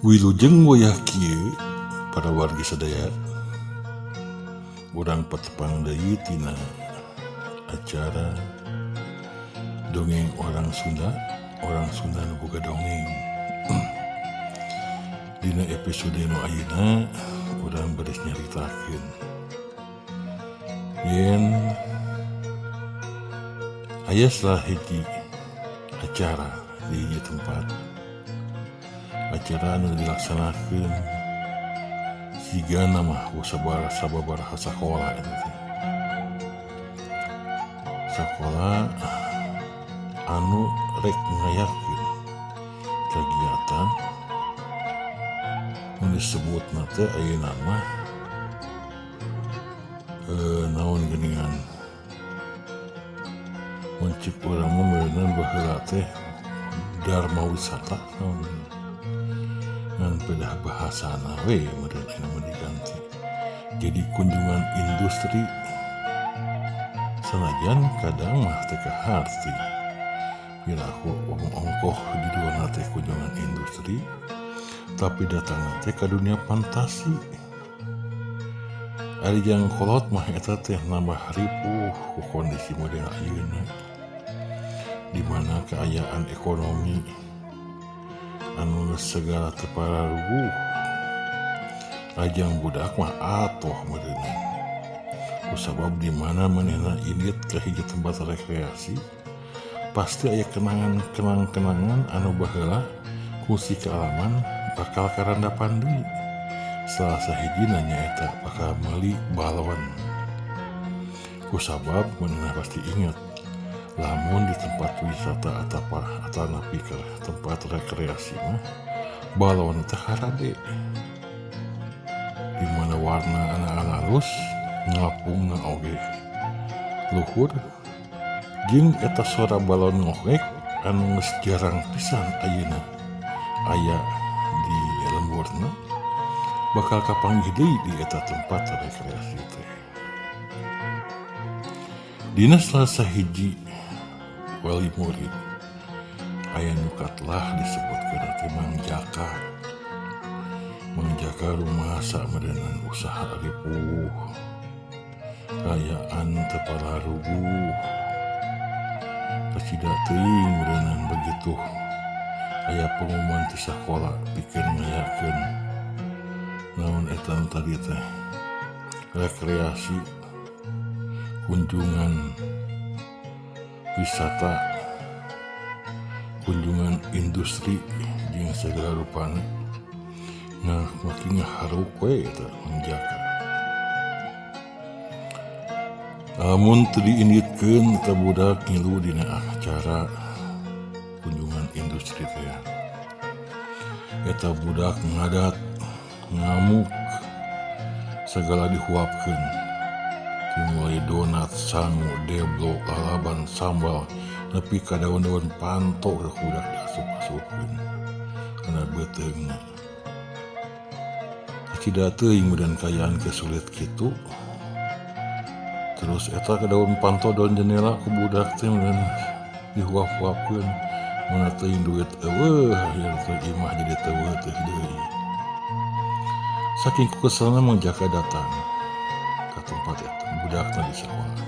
Wilujeng wayah kieu para wargi sadaya, urang patepang deui tina acara Dongeng Orang Sunda, Orang Sunda nu boga dongeng. Dina episode nu ayeuna urang bade nyaritakeun yen aya salah hiji acara di hiji tempat, acara anu dilaksanakeun sigana mah ku sababaraha sakola eta teh. Sakola anu rek ngayakeun kegiatan nu disebutna teh ayeuna mah naon geuningan, mun cek urang mah meureunna baheula teh dharma wisata naon, ngan pedah bahasana we meureun ayeuna mah diganti jadi kunjungan industri, sanajan kadang mah teu kaharti piraku ongkoh judulna teh kunjungan industri, tapi datangna teh ka dunia fantasi. Ari jang kolot mah eta teh nambah ripuh ku kondisi model ayeuna, di mana kaayaan ekonomi anu geus segala teu pararuguh. Ajang budak mah atoh meureunna, kusabab di mana manehna indit ka hiji tempat rekreasi pasti aya kenangan kenang-kenangan anu baheula kungsi kaalaman bakal karandapan deui. Salah sahijina nyaeta bakal meuli balon, kusabab manehna pasti inget lamun di tempat wisata atanapi tempat rekreasi mah balon teh harade, di mana warna alus, ngapungna oge luhur, jeung eta sora balon ngohek anu geus jarang pisan ayeuna aya di lemburna bakal kapanggih deui di eta tempat rekreasi teh. Dina salah sahiji wali murid aya nu katelah disebutkeun teh Mang Jaka. Mang Jaka rumasa meureunan usaha ripuh, kaayaan teu pararuguh. Kacida teuing meureunan begitu aya pengumuman ti sakola pikeun ngayakeun naon eta nu tadi teh, rekreasi, kunjungan wisata, kunjungan industri jeung sagala rupana. Nah, makin ngaharuk we eta Mang Jaka. Lamun teu diinditkeun, eta budak ngilu dina acara kunjungan industri teh. Eta budak ngadat, ngamuk, segala dihuapkeun. Dimulai donat, sangu, deblo, lalaban, sambal, nepi ka daun-daun panto ku budak diasup-asupkeun kana beuteungna. Kacida teuing mudan kaayaan keur sulit kitu. Terus eta ka daun panto, daun jendela ku budak teh meureun dihuap-huapkeun. Mun teuing duit euweuh, akhirna teh imah jadi teu teuh deui. Saking kukeselna, Mang Jaka datang ka tempat eta budakna di sakola.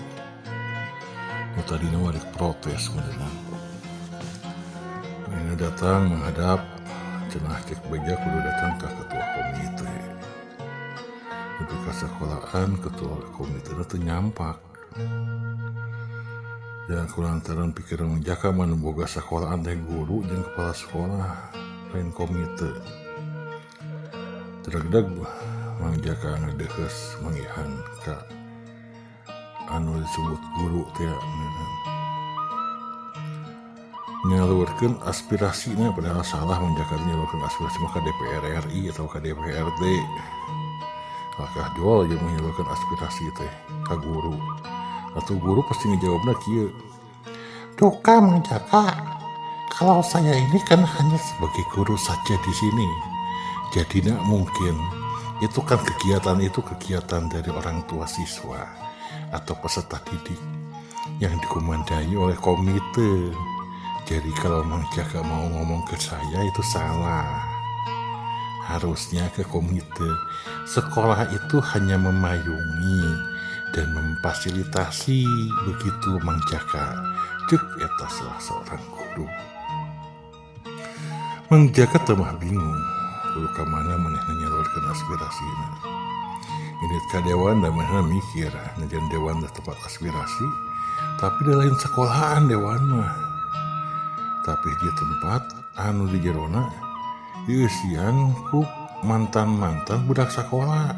Nu tadina mah rek protes meureunna. Manehna datang menghadap, cenah cek beja kudu datang ka ketua komite. Nepi ka sakolahan, ketua komite teu nyampak. Ya, kulantaran pikiran Mang Jaka mah nu boga sakolahan teh guru jeung kepala sekolah, lain komite. Teu Mang Jaka ngadeuheus manggihan ka anu disebut guru teh, nyalurkeun aspirasina, padahal salah Mang Jaka nyalurkeun aspirasi mah ka DPR RI atau ka DPRD. Kalahkah jual jeung menyalurkan aspirasi teh ka guru, atau guru pasti ngejawabna kieu, "Duka, Mang Jaka, kalau saya ini kan hanya sebagai guru saja di sini, jadi tidak mungkin. Itu kan kegiatan itu kegiatan dari orang tua siswa atau peserta didik yang dikomandai oleh komite. Jadi kalau Mang Jaka mau ngomong ke saya itu salah." Harusnya ke komite. Sekolah itu hanya memayungi dan memfasilitasi, begitu Mang Jaka. Cek eta salah seorang guru. Mang Jaka tambah bingung kudu ka mana manehna nyalurkeun aspirasina. Indit ka dewan da manehna mikir najan dewan teh tempat aspirasi, tapi da lain sekolahan dewan mah. Tapi di tempat anu di jerona dieusian ku mantan-mantan budak sakola.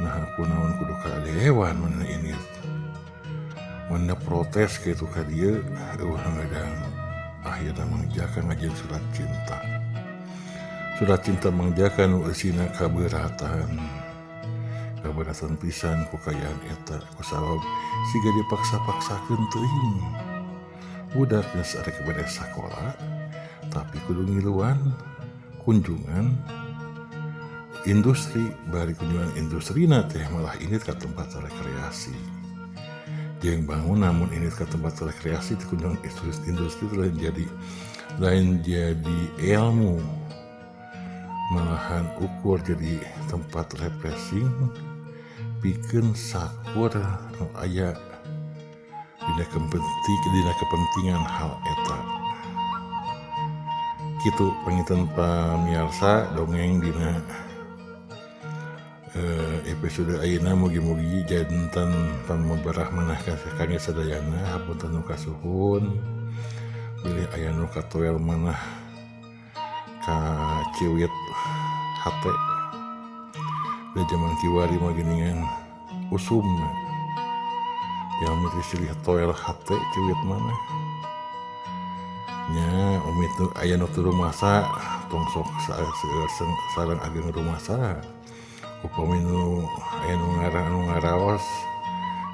Nah, kunaon kudu ka dewan manehna indit. Manehna protes kitu ka dieu, euweuh ngadangu. Akhirna Mang Jaka ngajieun surat cinta. Surat cinta Mang Jaka nu eusina kaberatan. Kaberatan pisan ku kaayaan eta kusabab siga dipaksa-paksakeun teuing. Budak geus arek beres sakola, tapi kudu ngiluan kunjungan industri, bari kunjungan industrina teh malah indit ka tempat rekreasi. Jeung bangun namun indit ka tempat rekreasi teh kunjungan industri teh lain jadi ilmu, malahan ukur jadi tempat refreshing pikeun sakur nu aya dina kepentingan hal eta. Kitu panginten pamiarsa dongeng dina episode ayeuna, mugi-mugi janten pamaberah manah kangge sadayana. Hapunten nu kasuhun bilih aya nu katoel manah kaciwit hate. Da jaman kiwari mah geuningan usumna jalmi teh silih toel hate ciwit manah nya. Umi teu aya nu teu rumasa, tong sok seueur sareng ageng rumasa. Upami nu aya nu anu ngaraos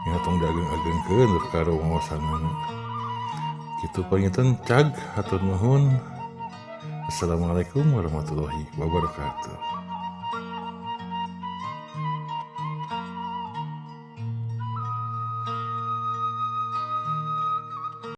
nya tong diageng-agengkeun karumaosanana. Kitu panginten, cag, hatur nuhun. Assalamualaikum warahmatullahi wabarakatuh.